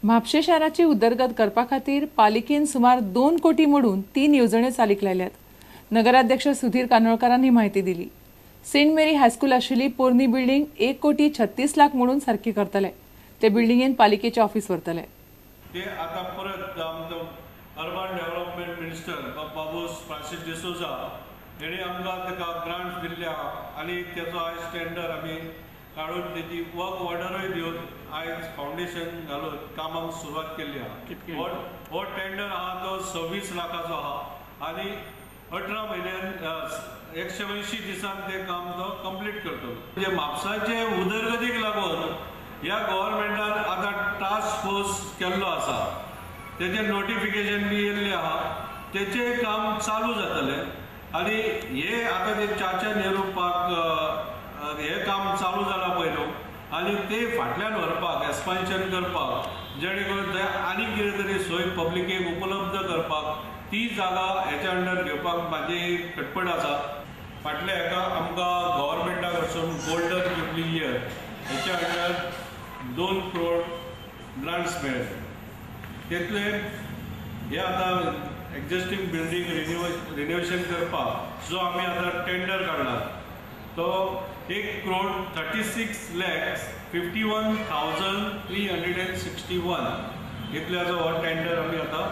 म्हापशें शाराची उदरगत करपा खातीर पालिकेन सुमार 2 कोटी मोडून 3 येवजण्यो चालीक लायल्यात. नगराध्यक्ष सुधीर कानोळकारान ही म्हायती दिली. सेंट मेरी हायस्कूल आशिल्ली पोरणी बिल्डिंग 1 कोटी 36 लाख म्हणून सारकी करतले. ते बिल्डिंगेन पालिकेचे ऑफिस व्हरतले. ते आता परत आमचो urban development minister Babush Francis D'Souza हेणी आमकां ताका ग्रांट दिल्ले आहा आनी तेचो आयज टेंडर आमी काडून तेची वर्क ऑर्डरूय दिवन आयज फावंडेशन घालून कामाक सुरवात केल्ली आहा. हो टेंडर आहा तो 26 लाखाचो आहा आनी 18 म्हयन्यान 180 दिसान ते काम तो कंप्लीट करतलो. म्हणजे म्हापसाचे उदरगतीक लागून ह्या गव्हर्मेंटान आतां टास्क फोर्स केल्लो आसा, तेजें नोटिफिकेशन बी येयल्लें आहा, तेचें काम चालू जातलें आनी हे आतां ते चाचा नेहरू पार्क हे काम चालू जालां पयलू आनी ते फाटल्यान व्हरपाक एक्सपान्शन करपाक जेणे करून थंय आनी कितें तरी सोय पब्लिकेक उपलब्ध करपाक ती जागा हेच्या अंडर घेवपाक म्हाजी खटपट आसा. फाटल्या हेका आमकां गव्हर्मेंटा कडसून गोल्डन जुबली इयर हेच्या अंडर 2 करोड ग्रांट्स मेळ्ळे. तेतले हे आतां एक्झिस्टींग बिल्डींग रिनोवेशन करपाक जो आमी आतां टेंडर काडला तो 1,36,51,361 इतल्याचो हो टेंडर आमी आतां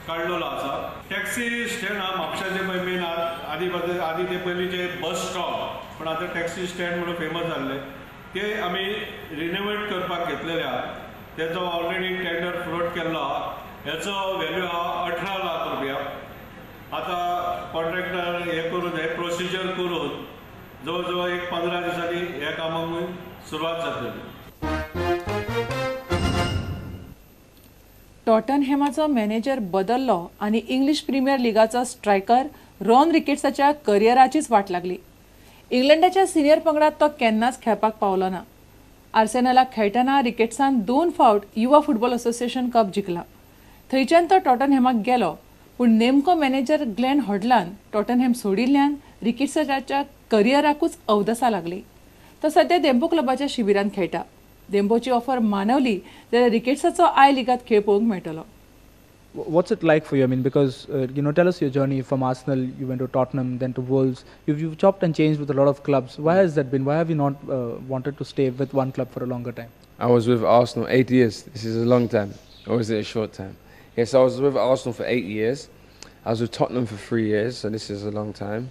काडलेलो आसा. टॅक्सी स्टँड हा म्हापशाचे पळय मेन आदी आदी ते पयलींचे बस स्टॉप पण आतां टॅक्सी स्टँड म्हणून फेमस जाल्ले ते आमी रिनोवेट करपाक घेतलेले आहा. तेचो ऑलरेडी टेंडर फ्लोट केल्लो आहा. हेचो व्हॅल्यू आहा 18 लाख रुपया. आतां कॉन्ट्रॅक्टर हे करून हे प्रोसिजर करून जवळ जवळ एक 15 दिसांनी ह्या कामाक सुरवात जातली. टॉटनहॅमाचो मॅनेजर बदललो आनी इंग्लीश प्रीमियर लिगाचो स्ट्रायकर रॉन रिकेट्साच्या करियराचीच वाट लागली. इंग्लंडाच्या सिनियर पंगडात तो केन्नाच खेळपाक पावलो ना. आर्सेनलाक खेळटना रिकेट्सान 2 फावट युवा फुटबॉल असोसिएशन कप जिखला. थंयच्यान तो टॉटनहॅमाक गेलो, पूण नेमको मॅनेजर ग्लॅन हॉडलान टॉटनहॅम सोडिल्ल्यान रिकेट्साच्या करियराकूच अवदसा लागली. तो सध्या देंबो क्लबाच्या शिबिरांत खेळटा. देंबोची ऑफर मानवली जाल्यार रिकेट्साचो I लिगांत खेळ पळोवंक मेळटलो. What's it like for you? I mean, because you know, tell us your journey from Arsenal. You went to Tottenham, then to Wolves. You've chopped and changed with a lot of clubs. Why has that been? Why have you not wanted to stay with one club for a longer time? I was with Arsenal 8 years. This is a long time, or is it a short time? Yes, I was with Arsenal for 8 years. I was with Tottenham for 3 years, so this is a long time.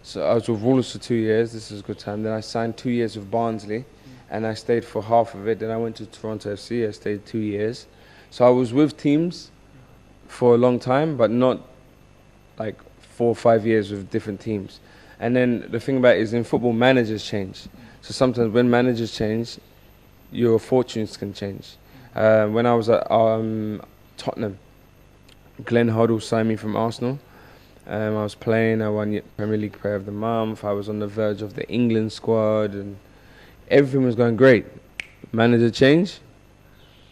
So I was with Wolves for 2 years. This is a good time. Then I signed 2 years with Barnsley, and I stayed for half of it. Then I went to Toronto FC. I stayed 2 years. So I was with teams for a long time, but not like 4 or 5 years with different teams. And then the thing about it is in football, managers change. So sometimes when managers change, your fortunes can change. When I was at Tottenham, Glenn Hoddle signed me from Arsenal. I was playing, I won Premier League Player of the Month, I was on the verge of the England squad, and everything was going great. Manager change,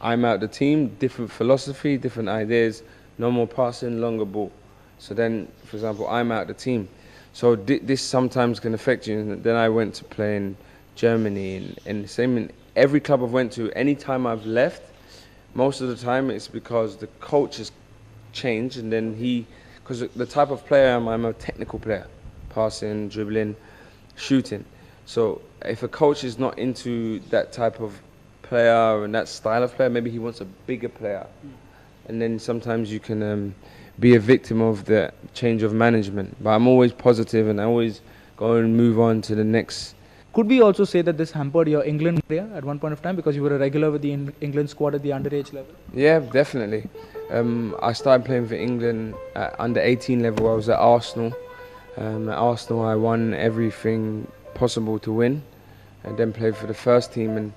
I'm out the team, different philosophy, different ideas, no more passing, longer ball. So then, for example, I'm out the team. So this sometimes can affect you. And then I went to play in Germany, and the same in every club I've went to, any time I've left, most of the time it's because the coach has changed, and then he, because the type of player I am, I'm a technical player, passing, dribbling, shooting. So if a coach is not into that type of player and that style of player, maybe he wants a bigger player. And then sometimes you can be a victim of the change of management. But I'm always positive and I always go and move on to the next. Could we also say that this hampered your England career at one point of time, because you were a regular with the England squad at the underage level? Yeah, definitely. I started playing for England at under 18 level. I was at Arsenal. At Arsenal, I won everything possible to win, and then played for the first team, and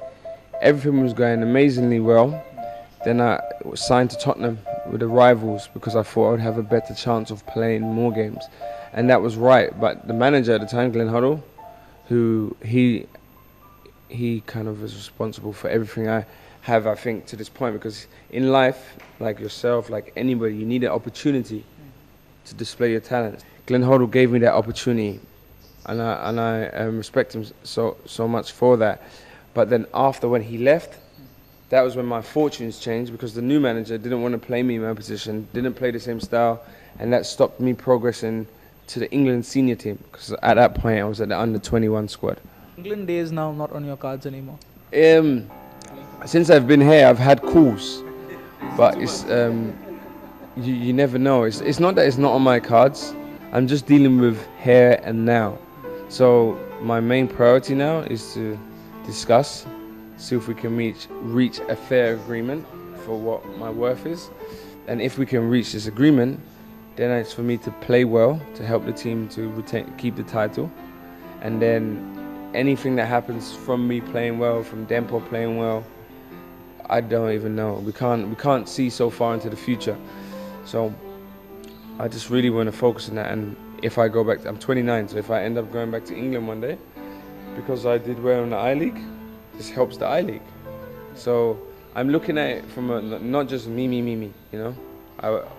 everything was going amazingly well. Then I signed to Tottenham with the rivals because I thought I would have a better chance of playing more games, and that was right. But the manager at the time, Glenn Hoddle, who he kind of was responsible for everything I have, I think, to this point, because in life, like yourself, like anybody, you need an opportunity to display your talents. Glenn Hoddle gave me that opportunity, and I respect him so much for that. But then after, when he left, That was when my fortunes changed, because the new manager didn't want to play me in my position, didn't play the same style, and that stopped me progressing to the England senior team, because at that point I was at the under 21 squad. England day is now not on your cards anymore. Since I've been here, I've had calls, but it's you never know. It's not that it's not on my cards. I'm just dealing with here and now. So my main priority now is to discuss, see if we can reach a fair agreement for what my worth is, and if we can reach this agreement, then it's for me to play well to help the team to retain, keep the title, and then anything that happens from me playing well, from Dempo playing well, I don't even know. We can't see so far into the future. So I just really want to focus on that. And if I go back, I'm 29, so if I end up going back to England one day, because I did well in the I-League, this helps the I-League. So I'm looking at it from a, not just me, you know.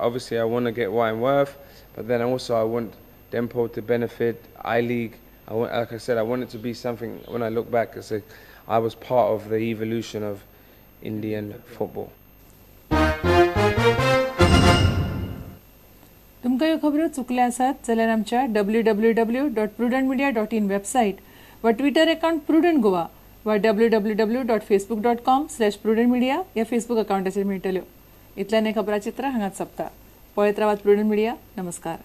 Obviously I want to get what I'm worth, but then also I want Dempo to benefit, I-League. I want, like I said, I want it to be something, when I look back, I say I was part of the evolution of Indian football. तुमकां ह्यो खबरो चुकल्या आसात जाल्यार आमच्या www.prudentmedia.in website वा Twitter account prudent Goa वा www.facebook.com/prudentmedia ह्या Facebook अकाउंटाचेर मेळटल्यो. इतल्यान हें खबराचित्र हांगाच सोंपता. पळयत रावात प्रुडंट मिडिया. नमस्कार.